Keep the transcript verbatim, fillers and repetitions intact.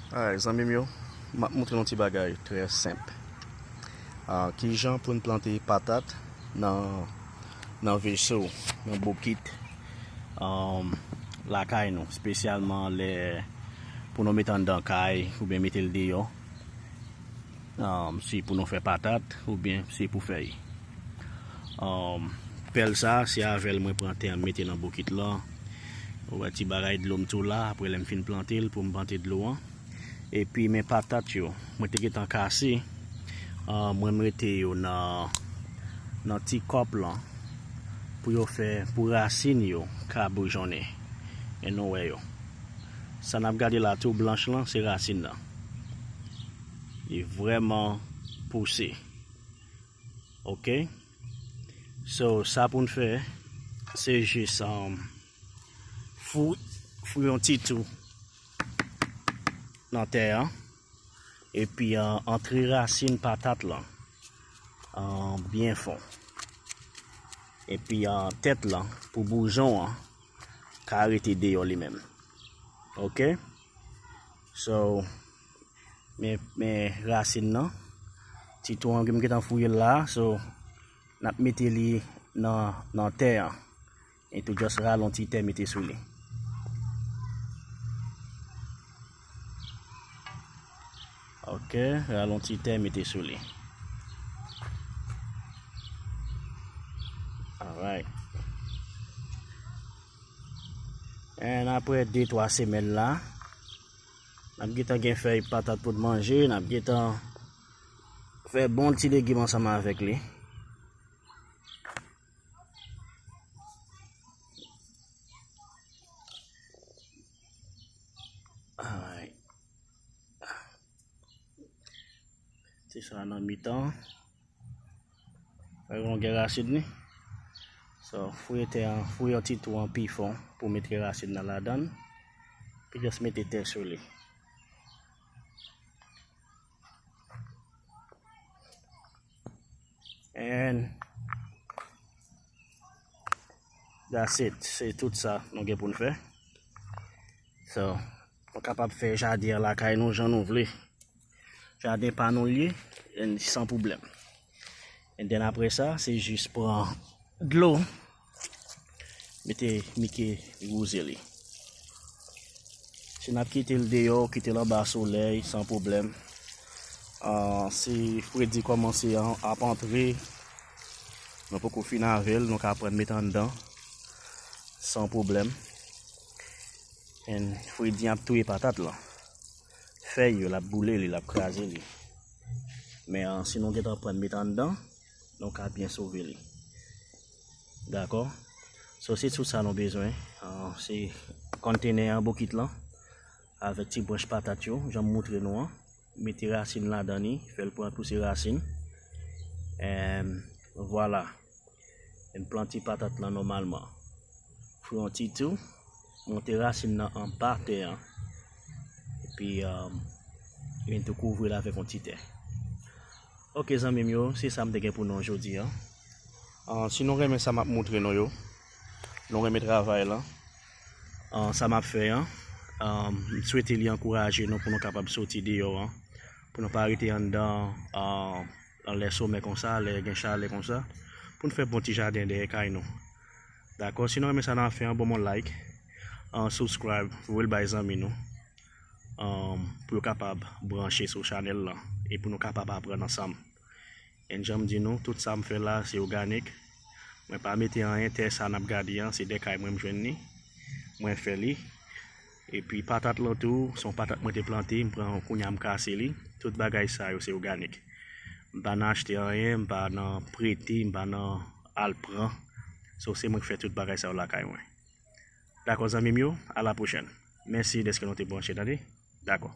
Alright, zanmi m yo, m ap montre nou ti bagay trè senp. Ah, kijan pou n plante patat nan, nan veso, nan bokit, um, lakay nou, espesyalman lè pou nou mete anndan kay oubyen mete l deyò. Um, si pou nou fè patat oubyen si pou fèy. Um, pèl sa, se avè l mwen pran tè an mete nan bokit lan. Ou wè ti bagay dlo m tou la, apre lè m fin plante l pou m plante dlo an. Epi men patat yo, mwen te gentan kase, ah, mwen mete yo nan, nan ti kòp lan pou yo fè, pou rasin yo ka boujonnen. E nou wè yo. Sa n ap gade la tou blanch lan, se rasin nan. Li vrèman pouse. Ok? So, sa pou n fè, se jis, um, fou, fou yon ti tou nan tè an. Epi, uh, antre rasin patat lan, uh, byen fon. Epi, uh, tèt lan, pou boujon an, ka rete deyò li menm. Ok? So, men, men rasin nan. Ti tou an, m gentan fouye l la. So, n ap mete li nan, nan tè an. E tou just rale yon ti tè mete sou li. Ok, rale yon ti tè mete sou li. Alright. And apre de twa semèn la, n ap gentan gen fèy patat pou n manje, n ap gentan fè bon ti legim ansanm avèk li. Alright. Se sa nan mitan. Fè longè rasin li. So, fouye tè an, fouye yon ti twou an pi fon pou mete rasin nan ladan l. Pi just mete tè sou li. And that's it. Se tout sa nou gen pou n fè. So, nou kapab fè jaden an lakay nou jan nou vle. Jaden pa nou l ye, and san pwoblèm. And then apre sa, se jis pran dlo, mete mike wouze li. Si n ap kite l deyò, kite l anba solèy, san pwoblèm. Ah, si fredi kòmanse an, ap antre, nou poko fin avè l, nou ka pran met anndan, san pwoblèm. And fredi ap touye patat lan. Fèy yo, l ap boule li, l ap kraze li. Men, ah, si nou gentan pran met anndan, nou ka byen sove li. Dakò? So, se tout sa nou bezwen. Ah, se konntenè an bokit lan, avèk ti branch patat yo, jan m moutre nou an. Mete rasin ladan li, fè l pran tou se rasin. And vwala. Vin plante patat lan nòmalman. Fè yon ti tou, monte rasin nan anba tè an. Epi, um, vin tou kouvri l avèk yon ti tè. Ok, zanmi m yo, se sa m te gen pou nou jodi an. Ah, si nou renmen sa m ap moutre nou yo, nou renmen travay lan, ah, sa m ap fè an, ah, m swete li ankouraje nou pou nou kapab soti deyò an, pou nou pa rete anndan, ah, nan lè somè konsa, lè gen chalè konsa, pou n fè bon ti jaden dèyè kay nou. Dakò, si nou renmen sa n ap fè an, ban m yon like, an subscribe, voye l bay zanmi nou, an, pou yo kapab branche sou chanèl lan e pou nou kapab aprann ansanm. And jan m di nou, tout sa m fè la, se òganik. Mwen pa mete anyen, tè sa n ap gade an, se dèyè kay mwen m jwenn li. Mwen fè li. Epi patat lan tou, se yon patat mwen te plante, m pran kounye a m kase li. Tout bagay sa yo se òganik. M pa nan achte anyen, m pa nan prete, m pa nan al pran. So, se mwen k fè tout bagay sa yo lakay mwen. Dakò, zanmi m yo, a la pwochèn. Mèsi dèske nou te branche, tande? Dakò.